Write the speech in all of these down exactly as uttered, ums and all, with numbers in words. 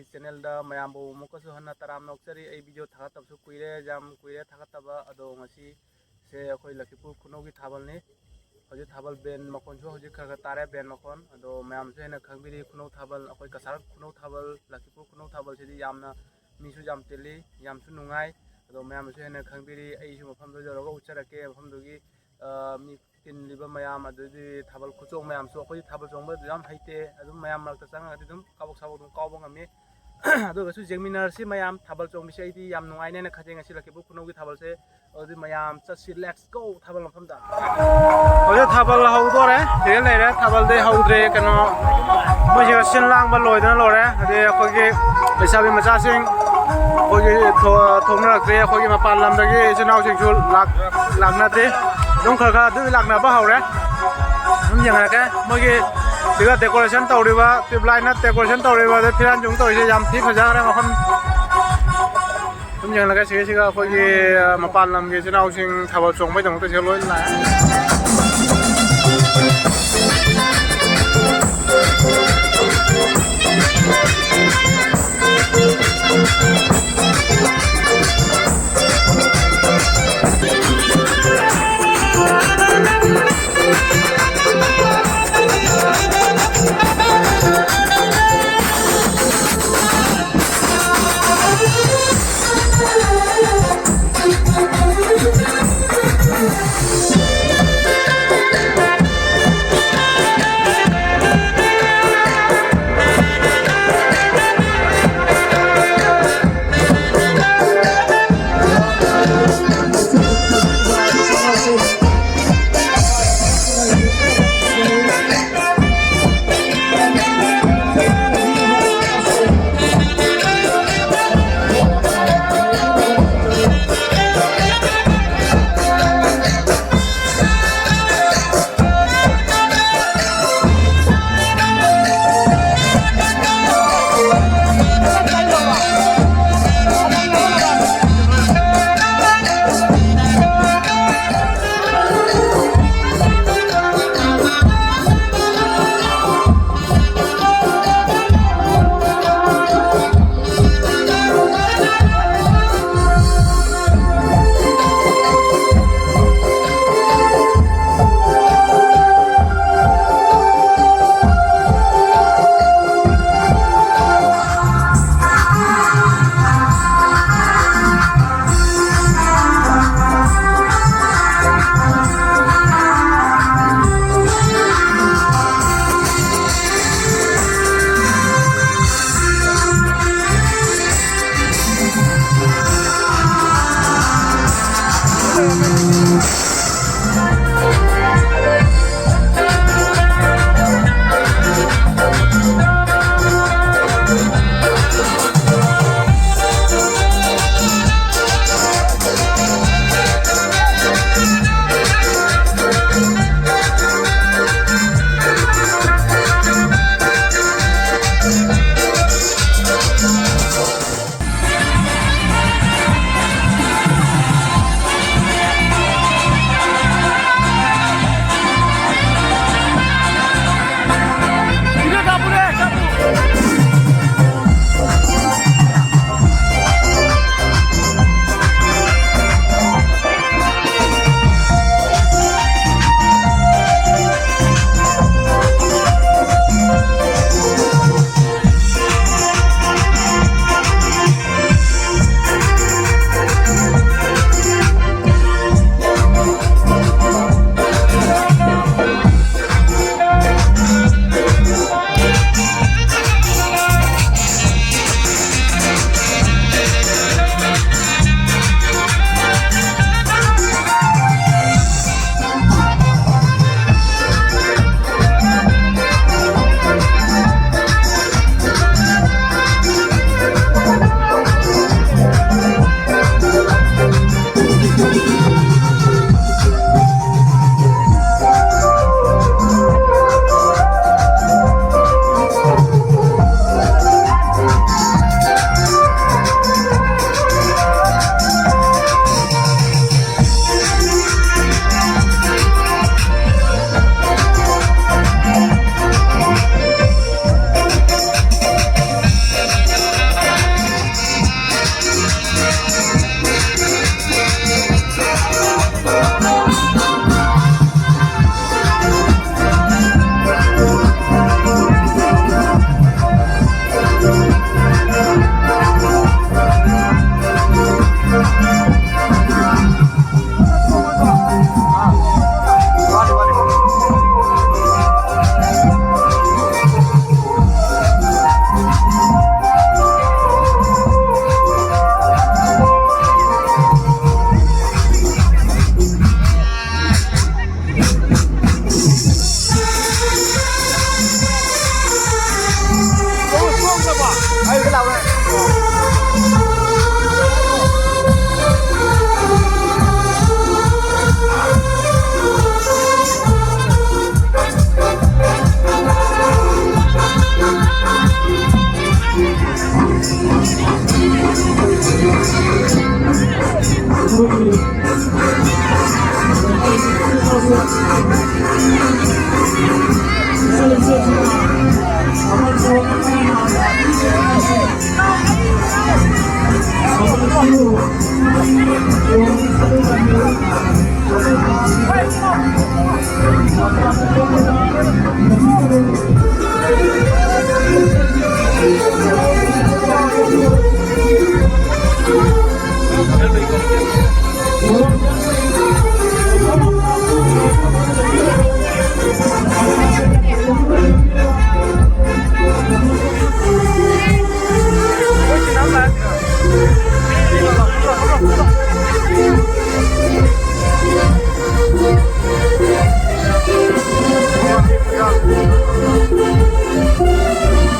ꯆꯦꯅꯦꯜꯗ ꯃꯌꯥꯝꯕꯨ ꯑꯃꯨꯛꯀꯁꯨ ꯍꯟꯅ ꯇꯔꯥꯝꯅ ꯑꯣꯛꯆꯔꯤ꯫ ꯑꯩ ꯚꯤꯗꯤꯑꯣ ꯊꯥꯒꯠꯇꯕꯁꯨ ꯀꯨꯏꯔꯦ, ꯌꯥꯝ ꯀꯨꯏꯔꯦ ꯊꯥꯒꯠꯇꯕ꯫ ꯑꯗꯣ ꯉꯁꯤꯁꯦ ꯑꯩꯈꯣꯏ ꯂꯛꯈꯤꯄꯨꯔ ꯈꯨꯅꯧꯒꯤ ꯊꯥꯕꯜꯅꯤ꯫ ꯍꯧꯖꯤꯛ ꯊꯥꯕꯜ ꯕꯦꯟ ꯃꯈꯣꯟꯁꯨ ꯍꯧꯖꯤꯛ ꯈꯔ ꯈꯔ ꯇꯥꯔꯦ, ꯕꯦꯟ ꯃꯈꯣꯟ꯫ ꯑꯗꯣ ꯃꯌꯥꯝꯁꯨ ꯍꯦꯟꯅ ꯈꯪꯕꯤꯔꯤ, ꯈꯨꯅꯧ ꯊꯥꯕꯜ, ꯑꯩꯈꯣꯏ ꯀꯁꯥꯔ ꯈꯨꯅꯧ ꯊꯥꯕꯜ, ꯂꯛꯈꯤꯄꯨꯔ ꯈꯨꯅꯧ ꯊꯥꯕꯜꯁꯤꯗꯤ ꯌꯥꯝꯅ ꯃꯤꯁꯨ ꯌꯥꯝ ꯇꯤꯜꯂꯤ, ꯌꯥꯝꯁꯨ ꯅꯨꯡꯉꯥꯏ꯫ ꯑꯗꯣ ꯃꯌꯥꯝꯅꯁꯨ ꯍꯦꯟꯅ ꯈꯪꯕꯤꯔꯤ꯫ ꯑꯩꯁꯨ ꯃꯐꯝꯗꯣ ꯌꯧꯔꯒ ꯎꯠꯆꯔꯛꯀꯦ꯫ ꯃꯐꯝꯗꯨꯒꯤ, ꯑ, ꯃꯤ ꯇꯤꯜꯂꯤꯕ ꯃꯌꯥꯝ, ꯑꯗꯨꯗꯤ ꯊꯥꯕꯜ ꯈꯨꯆꯣꯡ ꯃꯌꯥꯝꯁꯨ, ꯑꯩꯈꯣꯏꯗꯤ ꯊꯥꯕꯜ ꯆꯣꯡꯕ ꯑꯗꯨ ꯌꯥꯝ ꯍꯩꯇꯦ꯫ ꯑꯗꯨꯝ ꯃꯌꯥꯝ ꯃꯔꯛꯇ ꯆꯪꯉꯒꯗꯤ ꯑꯗꯨꯝ ꯀꯥꯕꯛ ꯁꯥꯕꯛ ꯑꯗꯨꯝ ꯀꯥꯎꯕ ꯉꯝꯃꯤ꯫ ꯑꯗꯨ ꯑꯣꯏꯔꯒꯁꯨ ꯌꯦꯡꯃꯤꯟꯅꯔꯁꯤ ꯃꯌꯥꯝ꯫ ꯊꯥꯕꯜ ꯆꯣꯡꯕꯁꯦ ꯑꯩꯗꯤ ꯌꯥꯝ ꯅꯨꯡꯉꯥꯏꯅꯦꯅ ꯈꯟꯖꯩ ꯉꯁꯤ ꯂꯛꯈꯤꯄꯨꯔ ꯈꯨꯅꯧꯒꯤ ꯊꯥꯕꯜꯁꯦ꯫ ꯑꯗꯨꯗꯤ ꯃꯌꯥꯝ ꯆꯠꯁꯤ, let's go ꯊꯥꯕꯜ ꯃꯐꯝꯗ꯫ ꯍꯧꯖꯤꯛ ꯊꯥꯕꯜ ꯍꯧꯗꯣꯔꯦ, ꯁꯤꯗ ꯂꯩꯔꯦ꯫ ꯊꯥꯕꯜꯗꯤ ꯍꯧꯗ꯭ꯔꯦ, ꯀꯩꯅꯣ, ꯃꯣꯏꯁꯤꯒ ꯁꯤꯟ ꯂꯥꯡꯕ ꯂꯣꯏꯗꯅ ꯂꯣꯏꯔꯦ꯫ ꯑꯗꯩ ꯑꯩꯈꯣꯏꯒꯤ ꯂꯩꯁꯥꯕꯤ ꯃꯆꯥꯁꯤꯡ ꯑꯩꯈꯣꯏꯒꯤ ꯊꯣ-, ꯊꯣꯛꯅꯔꯛꯇ꯭ꯔꯤ꯫ ꯑꯩꯈꯣꯏꯒꯤ ꯃꯄꯥꯟ ꯂꯝꯗꯒꯤ ꯏꯆꯤꯟ ꯏꯅꯥꯎꯁꯤꯡꯁꯨ ꯂꯥꯛ-, ꯂꯥꯛꯅꯗ꯭ꯔꯤ꯫ ꯑꯗꯨꯝ ꯈꯔ ꯈꯔ ꯑꯗꯨꯝ ꯂꯥꯛꯅꯕ ꯍꯧꯔꯦ꯫ ꯑꯗꯨꯝ ꯌꯦꯡꯉꯛꯀꯦ ꯃꯣꯏꯒꯤ ꯁꯤꯗ decoration ꯇꯧꯔꯤꯕ, tube light ꯅ decoration ꯇꯧꯔꯤꯕ, ꯑꯗꯩ ꯐꯤꯔꯥꯟ ꯆꯨꯡ ꯇꯧꯔꯤꯁꯦ ꯌꯥꯝ ꯊꯤ ꯐꯖꯈ꯭ꯔꯦ ꯃꯐꯝ꯫ ꯑꯗꯨꯝ ꯌꯦꯡꯂꯒ ꯁꯤꯒ ꯁꯤꯒ ꯑꯩꯈꯣꯏꯒꯤ, ꯑ, ꯃꯄꯥꯟ ꯂꯝꯒꯤ ꯏꯆꯤꯟ ꯏꯅꯥꯎꯁꯤꯡ ꯊꯥꯕꯜ ꯆꯣꯡꯕꯩꯗꯃꯛꯇ ꯁꯤꯗ ꯂꯣꯏ ꯂꯥꯛꯑꯦ꯫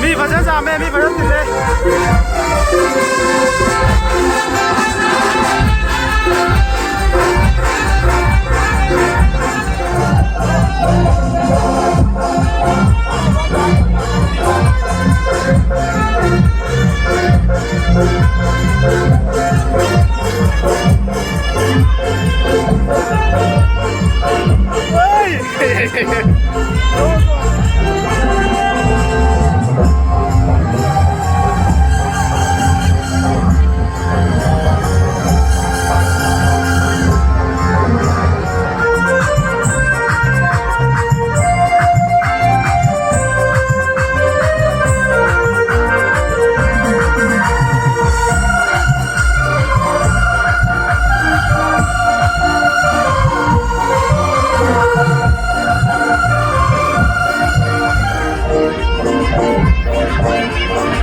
ꯃꯤ ꯐꯖꯅ ꯆꯥꯝꯃꯦ, ꯃꯤ ꯐꯖꯅ ꯇꯤꯜꯂꯦ꯫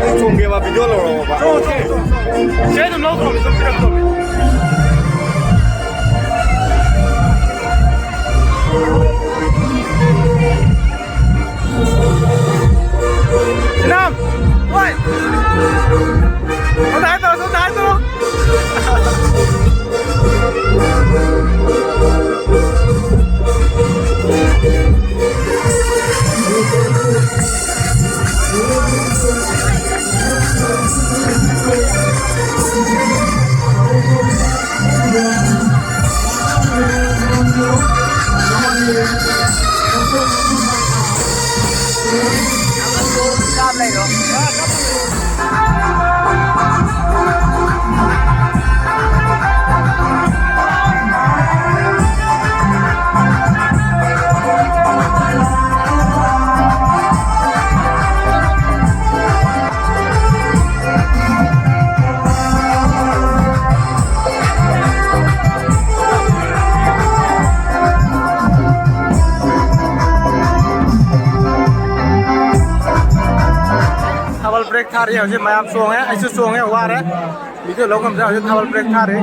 ꯑꯩ ꯆꯣꯡꯒꯦꯕ, ꯚꯤꯗꯤꯑꯣ ꯂꯧꯔꯛꯑꯣꯕ꯫ ꯆꯣꯡꯉꯣ, ꯆꯣꯡꯉꯣ, ꯆꯣꯡꯉꯣ, ꯆꯣꯡꯉꯣ꯫ ꯆꯦ ꯑꯗꯨꯝ ꯂꯧꯈ꯭ꯔꯣ, ꯑꯗꯨꯝ ꯄꯤꯔꯛꯇꯧꯅꯦ꯫ ꯁꯤꯅꯥꯝ! ꯍꯣꯏ! ꯁꯣꯝꯗ ꯍꯥꯏ ꯇꯧꯔꯣ, ꯁꯣꯝꯗ ꯍꯥꯏ ꯇꯧꯔꯣ꯫ ꯋꯥꯔꯦ ꯍꯧꯖꯤꯛ ꯃꯌꯥꯝ ꯆꯣꯡꯉꯦ, ꯑꯩꯁꯨ ꯆꯣꯡꯉꯦ, ꯋꯥꯔꯦ꯫ ꯚꯤꯗꯤꯑꯣ ꯂꯧ ꯉꯝꯗ꯭ꯔꯦ, ꯍꯧꯖꯤꯛ ꯊꯥꯕꯜ ꯕ꯭ꯔꯦꯛ ꯊꯥꯔꯤ꯫